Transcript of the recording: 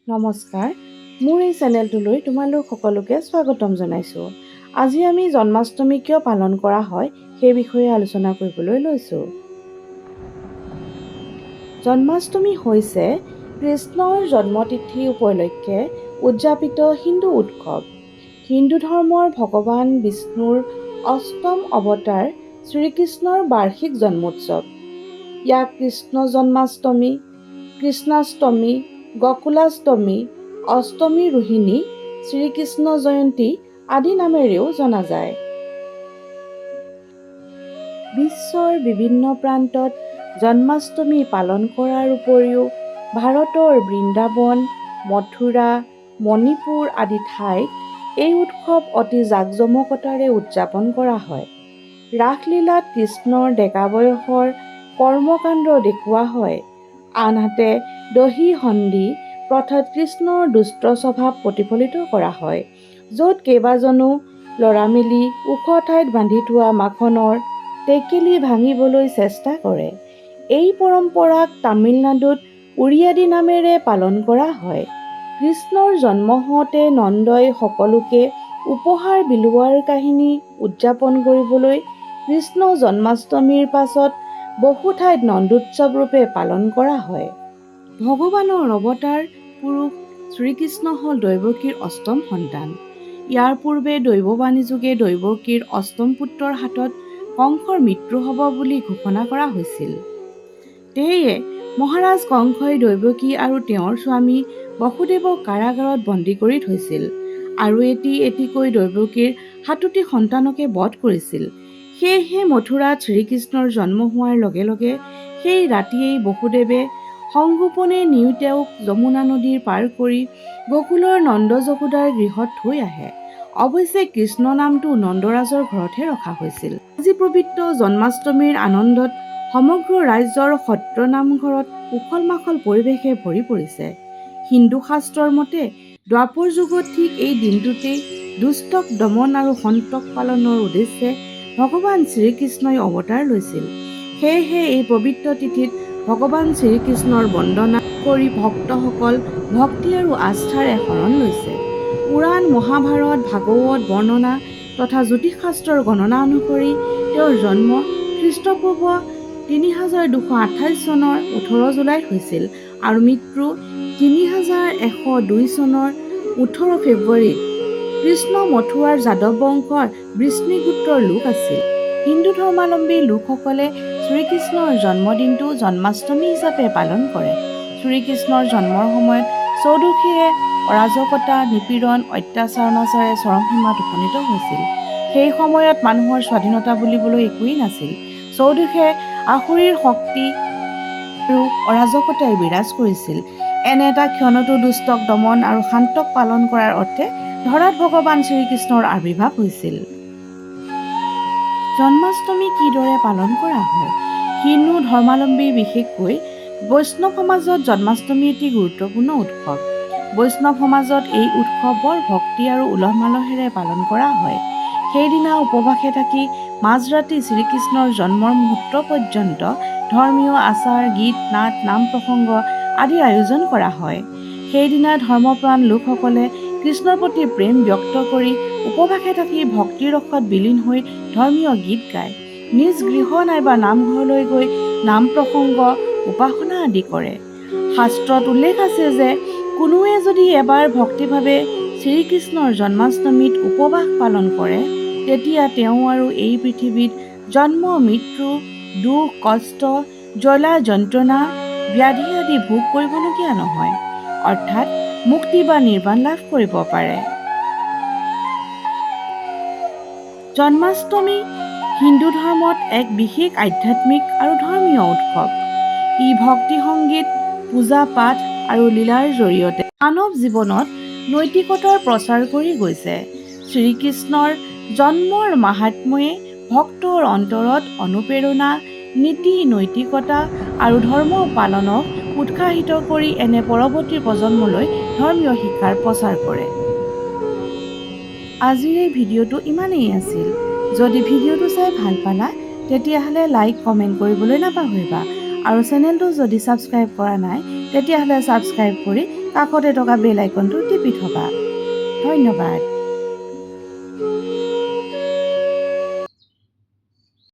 নমস্কাৰ, মোৰ এই চেনেলটোলৈ তোমালোক সকলোকে স্বাগতম জনাইছোঁ। আজি আমি জন্মাষ্টমী কিয় পালন কৰা হয়, সেই বিষয়ে আলোচনা কৰিবলৈ লৈছোঁ। জন্মাষ্টমী হৈছে কৃষ্ণৰ জন্মতিথি উপলক্ষে উদযাপিত হিন্দু উৎসৱ। হিন্দু ধৰ্মৰ ভগৱান বিষ্ণুৰ অষ্টম অৱতাৰ শ্ৰীকৃষ্ণৰ বাৰ্ষিক জন্মোৎসৱ। ইয়াক কৃষ্ণ জন্মাষ্টমী, কৃষ্ণাষ্টমী, গকুলাষ্টমী, অষ্টমী ৰোহিণী, শ্ৰীকৃষ্ণ জয়ন্তী আদি নামেৰেও জনা যায়। বিশ্বৰ বিভিন্ন প্ৰান্তত জন্মাষ্টমী পালন কৰাৰ উপৰিও ভাৰতৰ বৃন্দাবন, মথুৰা, মণিপুৰ আদি ঠাইত এই উৎসৱ অতি জাকজমকতাৰে উদযাপন কৰা হয়। ৰাসলীলাত কৃষ্ণৰ ডেকা বয়সৰ কৰ্মকাণ্ড দেখুওৱা হয়, আনহাতে দহি হাণ্ডি প্ৰথাত কৃষ্ণৰ দুষ্ট স্বভাৱ প্ৰতিফলিত কৰা হয়, য'ত কেইবাজনো ল'ৰা মিলি ওখ ঠাইত বান্ধি থোৱা মাখনৰ টেকেলি ভাঙিবলৈ চেষ্টা কৰে। এই পৰম্পৰাক তামিলনাডুত উৰিয়াদী নামেৰে পালন কৰা হয়। কৃষ্ণৰ জন্ম হওঁতে নন্দই সকলোকে উপহাৰ বিলোৱাৰ কাহিনী উদযাপন কৰিবলৈ কৃষ্ণ জন্মাষ্টমীৰ পাছত বহু ঠাইত নন্দোৎসৱ ৰূপে পালন কৰা হয়। ভগৱানৰ অৱতাৰ পুৰুষ শ্ৰীকৃষ্ণ হ'ল দৈৱকীৰ অষ্টম সন্তান। ইয়াৰ পূৰ্বে দৈৱবাণী যোগে দৈৱকীৰ অষ্টম পুত্ৰৰ হাতত কংসৰ মৃত্যু হ'ব বুলি ঘোষণা কৰা হৈছিল। সেয়ে মহাৰাজ কংসই দৈৱকী আৰু তেওঁৰ স্বামী বসুদেৱক কাৰাগাৰত বন্দী কৰি থৈছিল আৰু এটি এটিকৈ দৈৱকীৰ সাতোটি সন্তানকে বধ কৰিছিল। সেয়েহে মথুৰাত শ্ৰীকৃষ্ণৰ জন্ম হোৱাৰ লগে লগে সেই ৰাতিয়েই বসুদেৱে সংগোপনে নি তেওঁক যমুনা নদীৰ পাৰ কৰি গকুলৰ নন্দ যশোদাৰ গৃহত থৈ আহে। অৱশ্যে কৃষ্ণ নামটো নন্দৰাজৰ ঘৰতহে ৰখা হৈছিল। আজি পবিত্ৰ জন্মাষ্টমীৰ আনন্দত সমগ্ৰ ৰাজ্যৰ সত্ৰ নামঘৰত উখল মাখল পৰিৱেশে ভৰি পৰিছে। হিন্দু শাস্ত্ৰৰ মতে দ্বাপৰ যুগত ঠিক এই দিনটোতেই দুষ্টক দমন আৰু সন্তক পালনৰ উদ্দেশ্যে ভগৱান শ্ৰীকৃষ্ণই অৱতাৰ লৈছিল। সেয়েহে এই পবিত্ৰ তিথিত ভগৱান শ্ৰীকৃষ্ণৰ বন্দনা কৰি ভক্তসকল ভক্তি আৰু আস্থাৰে শৰণ লৈছে। পুৰাণ, মহাভাৰত, ভাগৱত বৰ্ণনা তথা জ্যোতিষশাস্ত্ৰৰ গণনা অনুসৰি তেওঁৰ জন্ম খ্ৰীষ্টপূৰ্ব 3228 চনৰ 18 জুলাইত হৈছিল আৰু মৃত্যু 3102 চনৰ 18 ফেব্ৰুৱাৰীত। কৃষ্ণ মথুৰাৰ যাদৱ বংশৰ বৃষ্ণি গোত্ৰৰ লোক আছিল। হিন্দু ধৰ্মাৱলম্বী লোকসকলে শ্ৰীকৃষ্ণৰ জন্মদিনটো জন্মাষ্টমী হিচাপে পালন কৰে। শ্ৰীকৃষ্ণৰ জন্মৰ সময়ত চৌদিশে অৰাজকতা, নিপীড়ন, অত্যাচাৰ, অনাচাৰে চৰম সীমাত উপনীত হৈছিল। সেই সময়ত মানুহৰ স্বাধীনতা বুলিবলৈ একোৱেই নাছিল। চৌদিশে আসুৰিৰ শক্তি আৰু অৰাজকতাই বিৰাজ কৰিছিল। এনে এটা ক্ষণতো দুষ্টক দমন আৰু শান্তক পালন কৰাৰ অৰ্থে ধৰাত ভগৱান শ্ৰীকৃষ্ণৰ আৱিৰ্ভাৱ হৈছিল। জন্মাষ্টমী কিদৰে পালন কৰা হয়? হিন্দু ধৰ্মাৱলম্বী, বিশেষকৈ বৈষ্ণৱ সমাজত জন্মাষ্টমী এটি গুৰুত্বপূৰ্ণ উৎসৱ। বৈষ্ণৱ সমাজত এই উৎসৱ বৰ ভক্তি আৰু উলহ মালহেৰে পালন কৰা হয়। সেইদিনা উপবাসে থাকি মাজৰাতি শ্ৰীকৃষ্ণৰ জন্মৰ মুহূৰ্ত পৰ্যন্ত ধৰ্মীয় আচাৰ, গীত নাট, নাম প্ৰসংগ আদিৰ আয়োজন কৰা হয়। সেইদিনা ধৰ্মপ্ৰাণ লোকসকলে কৃষ্ণৰ প্ৰতি প্ৰেম ব্যক্ত কৰি উপবাসে থাকি ভক্তিৰ ৰসত বিলীন হৈ ধৰ্মীয় গীত গায়, নিজ গৃহ নাইবা নামঘৰলৈ গৈ নাম প্ৰসংগ, উপাসনা আদি কৰে। শাস্ত্ৰত উল্লেখ আছে যে কোনোৱে যদি এবাৰ ভক্তিভাৱে শ্ৰীকৃষ্ণৰ জন্মাষ্টমীত উপবাস পালন কৰে, তেতিয়া তেওঁ আৰু এই পৃথিৱীত জন্ম, মৃত্যু, দুখ কষ্ট, জ্বলা যন্ত্ৰণা, ব্যাধি আদি ভোগ কৰিবলগীয়া নহয়, অৰ্থাৎ মুক্তি বা নিৰ্বাণ লাভ কৰিব পাৰে। জন্মাষ্টমী হিন্দু ধৰ্মত এক বিশেষ আধ্যাত্মিক আৰু ধৰ্মীয় উৎসৱ। ই ভক্তি সংগীত, পূজা পাঠ আৰু লীলাৰ জৰিয়তে মানৱ জীৱনত নৈতিকতাৰ প্ৰচাৰ কৰি গৈছে। শ্ৰীকৃষ্ণৰ জন্মৰ মাহাত্ম্যই ভক্তৰ অন্তৰত অনুপ্ৰেৰণা, নীতি নৈতিকতা আৰু ধৰ্ম পালনক উৎসাহিত কৰি এনে পৰৱৰ্তী প্ৰজন্মলৈ ধৰ্মীয় শিক্ষাৰ প্ৰচাৰ কৰে। আজিৰ এই ভিডিঅ'টো ইমানেই আছিল। যদি ভিডিঅ'টো চাই ভাল পালা, তেতিয়াহ'লে লাইক, কমেণ্ট কৰিবলৈ নাপাহৰিবা। আৰু চেনেলটো যদি ছাবস্ক্ৰাইব কৰা নাই, তেতিয়াহ'লে ছাবস্ক্ৰাইব কৰি কাষতে থকা বেল আইকনটো টিপি থবা। ধন্যবাদ।